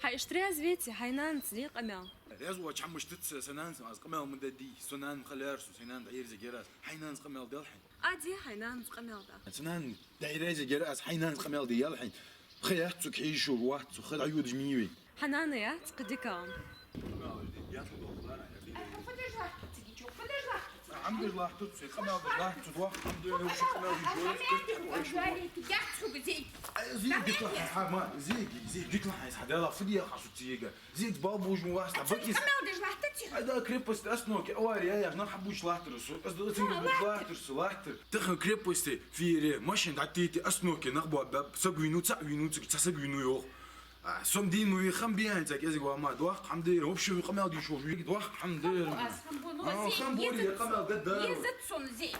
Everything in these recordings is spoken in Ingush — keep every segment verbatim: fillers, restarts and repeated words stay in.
Хьо иштта раьза веций, хьай нанас де къамаьл? Раьза вац, хӀама мишта дац, са нанас аз къамаьл ма дадий, са нана ма хилар со, са нана дӀаерзаргьяр аз. Хьай нанас къамаьл дал хьайна. А, де хьай нанас къамаьл да. Са нана дӀаерзаргьяр аз, хьай нанас къамаьл де ял хьайна. Ха яц цу кхийшур, вац цу, ха дӀайодаш мий вай. Хьа нана яц кхы дика. Хьамдеш лахтуц, къамаьл деш лахтуц, вах, хьамдеш лахтуц, вах, хьамдеш лахтуц. Ай, зиг гитла хьай, ма, зиг, зиг гитла хьай, хьадала, фу дия хьа су цига. Зиг бал бужу вас, та бакис. Къамаьл деш лахтуц. Ай, да, крепость остановки, авария, я, нах хьабуч лахтур су, аз да цинга буч лахтур су, лахтур. Тахан крепости фире, машин дӀатийти остановки, нах бо, баб, саг вину, ца вину, ца, ца саг вину йох. А, сом дийна вий хам бий хьайна ца кӀезига ва ма, дох хам дер, вообще ви къамаьл дийш вий, дох хам дер. Аз хам бу, ну, а, зе, хам бу, езат я къамаьл да, да. Езат сон зе.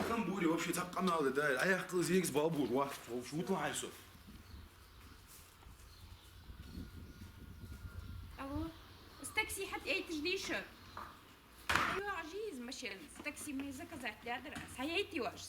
Хам бу, вообще ца къамаьл да, да. А я хкал зигс бал бур, ва, вообще утла хьай со. Алло, с такси хьат эйташ дийша? Ю, ажиз машин, с такси мне заказать дядра, с хьаейти ваш.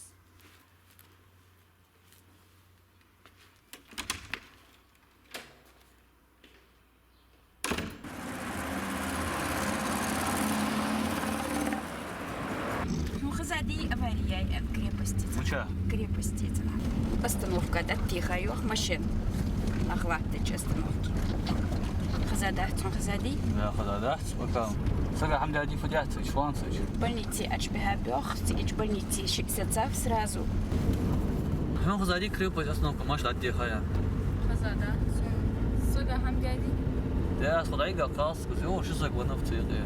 Ну, хазади авария, э, крепости. Муча? Крепости, цана. Остановка дӀатеха йох машин. Нах латтача остановке. Хаза дац, хазади? Да, хаза дац, пока. Сага хӀама даьд, фу даьд, чу ванцач. Больнице ачбихьаб йох, цигача больнице ши сацав сразу. Ну, хазади, крепость остановка, маш дӀатеха я. Хаза да, сон сага хӀама даьд. Да, аз худайга кхалсаг, ё, ши саг ванав цигача.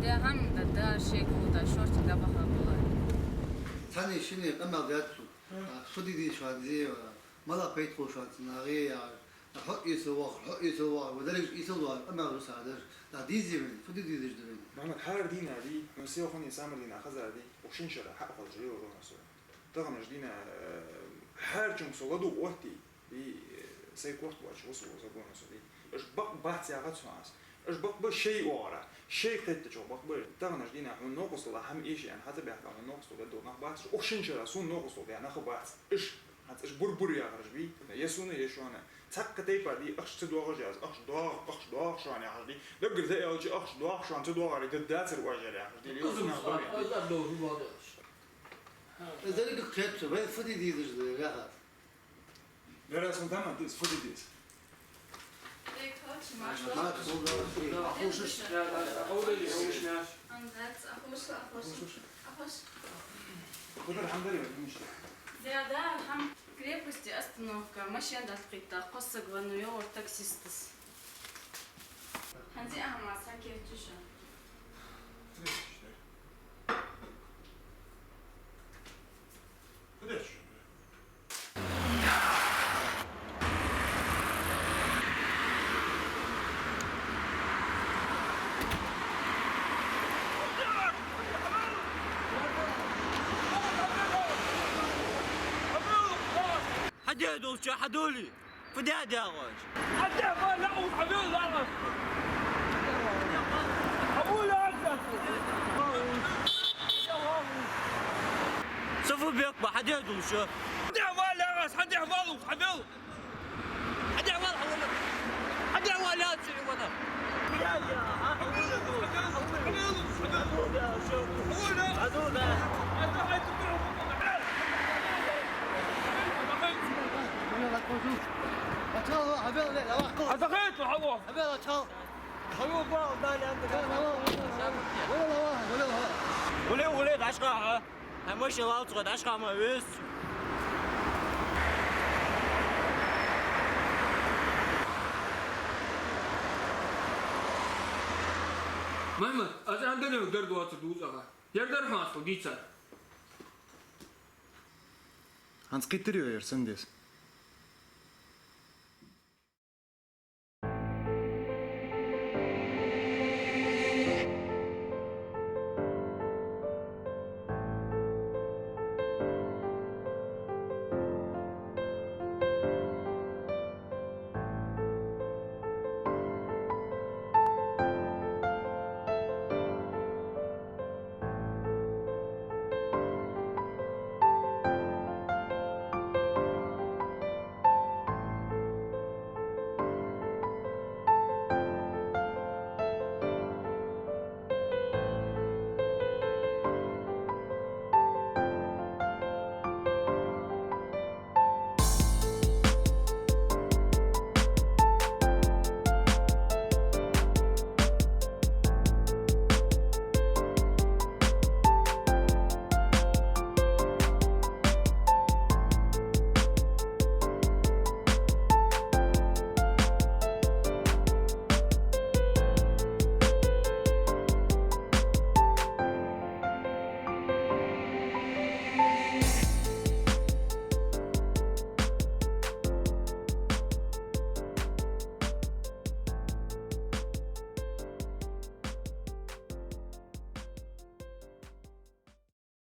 Да, хӀама да, да, шеко да, шортига баха була. Цхьанне шинне къамаьл даьд цо. А, фу де деза шоана зе, а, мала пайда хул шоана цу нахе, а, хьо эсала вахар, хьо эсала вахар, ва дерригаш эсала вахар, къамаьл русса деш. Да, дезий вайна, фу де дезаш да вайна? Мухьаммад, хӀара дийнахьа дий, ну, селхан самар дийнахьа хазар дий, укх шин шера хьа а хозаш лела гӀо со. Таханарча дийнахьа, э, хӀарчунга со ладувгӀа оттий, и, э, сай корта боацаш ва со, ва со гонна со дий. Уж бакъ бац яхац хьона аз. Уж бакъ ба шоай оагӀора, шоай кхетачох бакъ ба. Таханарча дийнахьа хьона новкъостал да хӀама эшаенна, хьа ца баьхка хьона новкъостал да нах бац. Укх шин шера сона новкъостал да нах бац. Уж, хӀанз уж бур-бур яхараш бий. Я сона, я шоана. Цхьаккха тайпара дий, ахча ца доагӀаш аз, ахча доагӀа, ахча доагӀа шоана яхаш дий. Даггара даьлча ахча доагӀа шоана, ца доагӀаре даддацар уж яхаш дий. Из деррига кхетац, вай фу де дезаш да, яхар. Дера, сон таман дис, фу де деза? Дек хьоч, маш. Маш, фу де деза? Ахушаш. Андац, ахуш, ахуш. Ахуш. Куда хӀама дари, мишта? Да, да, хӀама крепости остановка, машин дӀатӀакхийтта, кхо саг ва, ну, йоагӀар таксистас. ХӀанз а хӀама схьакхеташ. Хьадеш долча хьадоале. Фу де дагӀаш? Хьадеш вала, хьавел лагӀа. Хьавел лагӀа. Са фу бекба, хьадеш долча? Хьадеш вала лагӀа, хьадеш вала, хьавел. Хьадеш вала, хьавел. Хьадеш вала, ца вала. Хьадахайт, хьало. Вале, вале, дашка, а? Хьай машин лалцгӀа, дашка ма вез. Мама, аз андале дар двадцать дузага. Ер дар хьасла дийца. ХӀанз кхийтар ю ер сендес?